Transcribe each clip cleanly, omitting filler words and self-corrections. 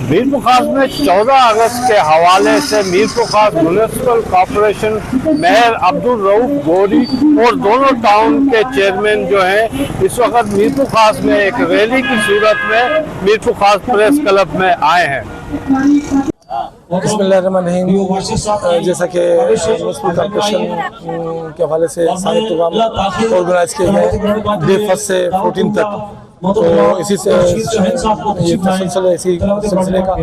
मीरपुर में 14 अगस्त के हवाले से Mirpur municipal corporation mayor Abdul Rauf गोरी और दोनों टाउन के चेयरमैन जो हैं, इस वक्त मीरपुर खास में एक रैली की सूरत में मीरपुर खास प्रेस क्लब में आए हैं। बिस्मिल्लाहिर्रहमानिर्रहीम। जैसा कि म्यूनसिपल कॉरपोरेशन के हवाले से सारे प्रोग्राम ऑर्गेनाइज किए गए, डे फर्स्ट से 14 तक, तो इसी से ये तसलसल है, इसी सिलसिले का।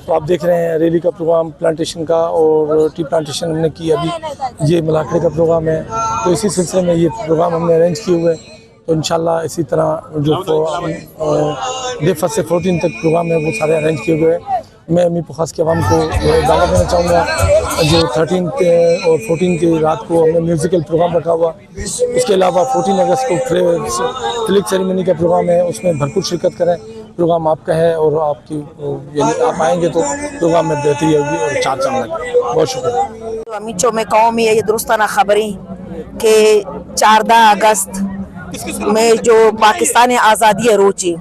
तो आप देख रहे हैं रैली का प्रोग्राम, प्लांटेशन का और टी प्लांटेशन हमने की। अभी ये मलाकड़े का प्रोग्राम है। तो इसी सिलसिले में ये प्रोग्राम हमने अरेंज किए हुए हैं। तो इंशाल्लाह इसी तरह जो डे फर्स्ट से 14 तक प्रोग्राम है, वो सारे अरेंज किए हुए हैं। मैं मीरपुर खास के अवाम को दावत देना चाहूँगा, जो 13 और 14 की रात को हमने म्यूज़िकल प्रोग्राम रखा हुआ, इसके अलावा 14 अगस्त को फ्लैग सेरेमनी का प्रोग्राम है, उसमें भरपूर शिरकत करें। प्रोग्राम आपका है और आपकी, यानी आप आएंगे तो प्रोग्राम में बेहतरी होगी और चार चांद लगे। बहुत शुक्रिया। अमीचो में कौम ये दुरुस्ताना खबरें कि 14 अगस्त में जो पाकिस्तान आज़ादी रोची,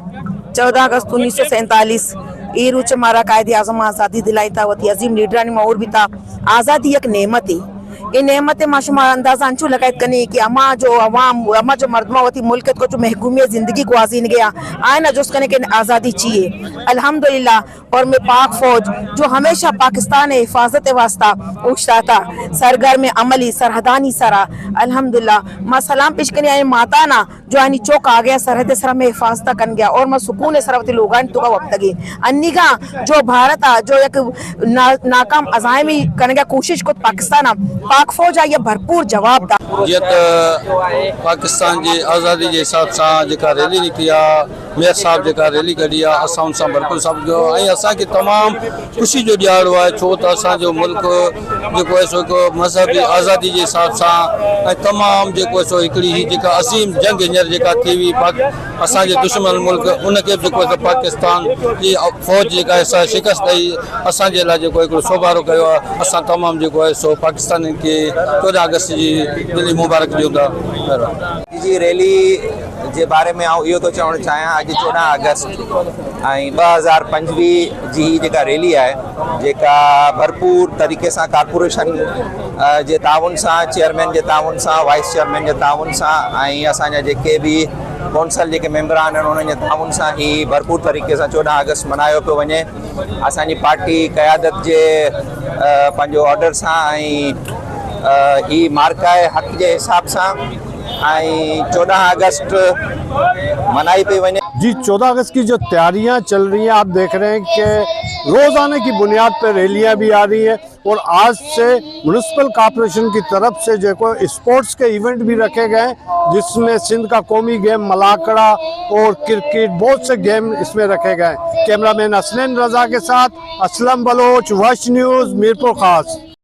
14 अगस्त 1947, ये रोच हमारा कायदे आज़म आज़ादी दिलाई था। वती अजीम लीडरानी और भी था। आज़ादी एक नेमत है। ये नेमत मा शुमा अंदाज़ा अंचू लगायत कनी कि अमा जो अवाम, अमा जो मर्दमा वती मुल्क को जो महकूमियत ज़िंदगी को आजीन गया आए ना जोस कने के आज़ादी चाहिए, अल्हम्दुलिल्लाह। और मैं पाक फौज, जो हमेशा पाकिस्तान हिफाजत वास्ता उठता था, सरगर्म अमली सरहदानी सरा, अल्हम्दुलिल्लाह, मां सलाम पेश कनी आए माता ना, जो आनी चौक आ गया, सरहद सरा में हिफाजत कन गया और मां सुकून सरवती लोगान तो का वक्तगी अन्निगा जो भारत आ जो एक नाकाम अजायमी कन गया कोशिश को पाकिस्तान, पाक फौज आई भरपूर जवाब दा। जीअं त पाकिस्तान जी आज़ादी जे हिसाब सां जेका रैली निकिती आहे, मेयर साहिबु जेका रैली कढी आहे, असां हुन सां भरपूर साथ कयो ऐं असांखे तमामु ख़ुशी जो ॾियारो आहे, छो त असांजो मुल्क जेको आहे सो हिकु मज़हबी आज़ादी जे हिसाब सां ऐं तमामु जेको आहे सो हिकिड़ी ही जेका अज़ीम जंग हींअर जेका थी हुई पाक असांजे दुश्मन मुल्क, उनखे बि जेको आहे पाकिस्तान जी फ़ौज जेका आहे सा शिकस्त ॾेई असांजे लाइ जेको हिकिड़ो सोभारो कयो आहे। असां तमामु जेको आहे सो पाकिस्तानी खे 14 अगस्त जी दिली मुबारक ॾियूं था। महिरबानी। जी, रैली जे बारे में आउं इहो थो चवणु चाहियां, अॼु 14 अगस्त ऐं 2025 जी ही जेका रैली आहे, जेका भरपूर तरीक़े सां कारपोरेशन जे ताउन सां, चेयरमैन जे ताउन सां, वाइस चेयरमैन जे ताउन सां ऐं असांजा जेके बि कौंसल जेके मेंबर आहिनि, उन्हनि जे ताउन सां ही भरपूर तरीक़े सां 14 अगस्त मल्हायो पियो वञे। असांजी पार्टी क़यादत जे पंहिंजो ऑर्डर सां ऐं ही मार्का हक़ जे हिसाब सां ऐं 14 अगस्त मनाई पई वञे। जी, 14 अगस्त की जो तैयारियां चल रही हैं, आप देख रहे हैं कि रोज़ाना की बुनियाद पर रैलियां भी आ रही हैं और आज से म्यूनसिपल कॉरपोरेशन की तरफ से जो को स्पोर्ट्स के इवेंट भी रखे गए हैं, जिसमें सिंध का कौमी गेम मलाकड़ा और क्रिकेट, बहुत से गेम इसमें रखे गए हैं। कैमरामैन असलैन रजा के साथ असलम बलोच, वश न्यूज़, मीरपुर खास।